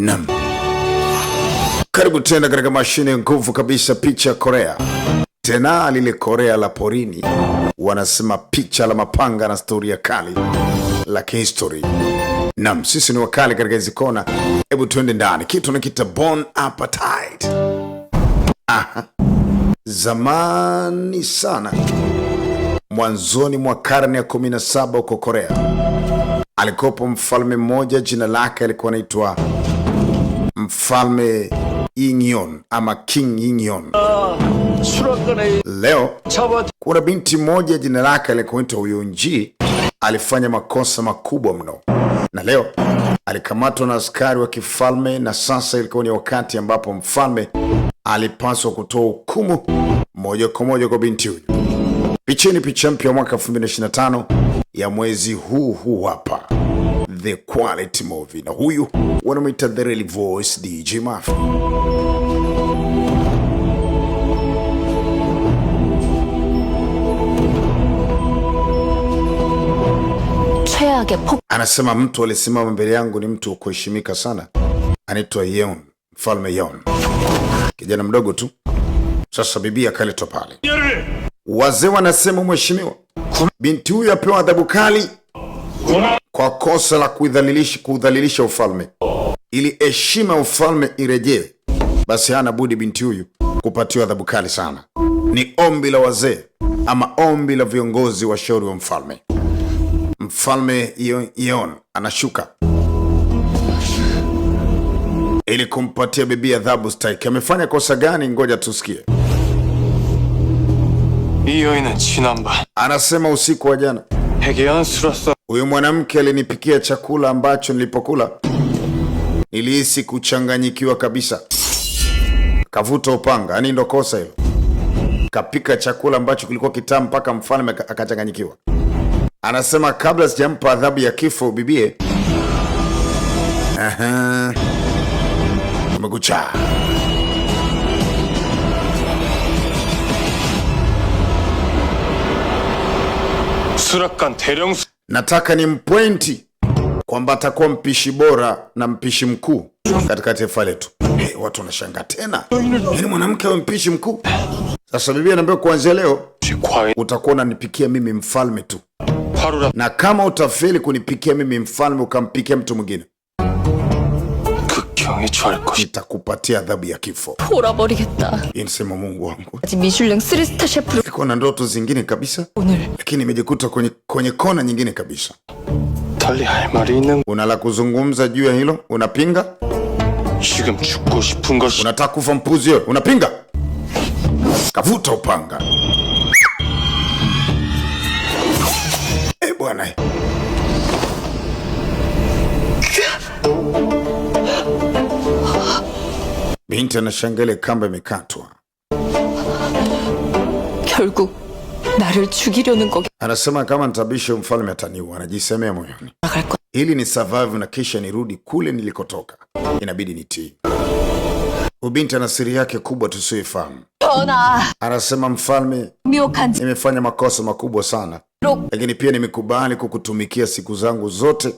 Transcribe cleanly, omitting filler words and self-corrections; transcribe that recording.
Nam, karibu tena katika mashine nguvu kabisa, picha Korea, tena lile Korea la porini, wanasema picha la mapanga na storia kali la kihistory. Nam, sisi ni wakali katika hizi kona. Hebu tuende ndani, kitu nakita Bon Appetite. Aha. Zamani sana, mwanzoni mwa karne ya 17 huko Korea, alikopo mfalme mmoja, jina lake alikuwa anaitwa Mfalme Inyon ama King Inyon. Leo kuna binti moja jina lake alikuitwa Uyunji, alifanya makosa makubwa mno, na leo alikamatwa na askari wa kifalme, na sasa ilikuwa ni wakati ambapo mfalme alipaswa kutoa hukumu moja kwa moja kwa binti huyu. Picheni picha mpya mwaka 2025 ya mwezi huu huu hapa The Quality Movie, na huyu wanamwita The Real Voice DJ Mafia. Anasema mtu alisimama mbele yangu ni mtu wa kuheshimika sana, anaitwa Yeon, mfalme Yeon, kijana mdogo tu. Sasa bibi akaletwa pale, wazee wanasema, mheshimiwa, binti huyu apewa adhabu kali kwa kosa la kuidhalilisha ufalme. Ili heshima ya ufalme irejee, basi hana budi binti huyu kupatiwa adhabu kali sana. Ni ombi la wazee ama ombi la viongozi washauri wa mfalme. Mfalme Yeon anashuka ili kumpatia bibi adhabu stahiki. Amefanya kosa gani? Ngoja tusikie. Anasema usiku wa jana huyu mwanamke alinipikia chakula ambacho nilipokula nilihisi kuchanganyikiwa kabisa. Kavuta upanga, yani ndo kosa hilo. Kapika chakula ambacho kilikuwa kitamu mpaka mfalme akachanganyikiwa. Anasema kabla sijampa adhabu ya kifo bibie. Aha. Umekucha. Nataka ni mpointi kwamba atakuwa mpishi bora na mpishi mkuu katika taifa letu. Hey, watu wanashangaa tena, yaani mwanamke awe mpishi mkuu? Sasa bibi anaambia kuanzia leo utakuwa unanipikia mimi mfalme tu, na kama utafeli kunipikia mimi mfalme ukampikia mtu mwingine nitakupatia adhabu ya kifo. Inasema Mungu wangu, nilikuwa na ndoto zingine kabisa, lakini nimejikuta kwenye kona nyingine kabisa. Una la kuzungumza juu ya hilo? Unapinga? Unataka kufa mpuzi wewe? Unapinga? Kavuta upanga. Eh, bwana. Binti anashangaa ile kamba imekatwa. 결국 나를 죽이려는 거 Anasema kama nitabisha mfalme ataniua, anajisemea moyoni. 나갈 거 Ili ni survive na kisha nirudi kule nilikotoka, inabidi nitii. Ubinti ana siri yake kubwa tusiyoifahamu. 전하 Anasema mfalme, 미혹한 nimefanya makosa makubwa sana, 록 lakini pia nimekubali kukutumikia siku zangu zote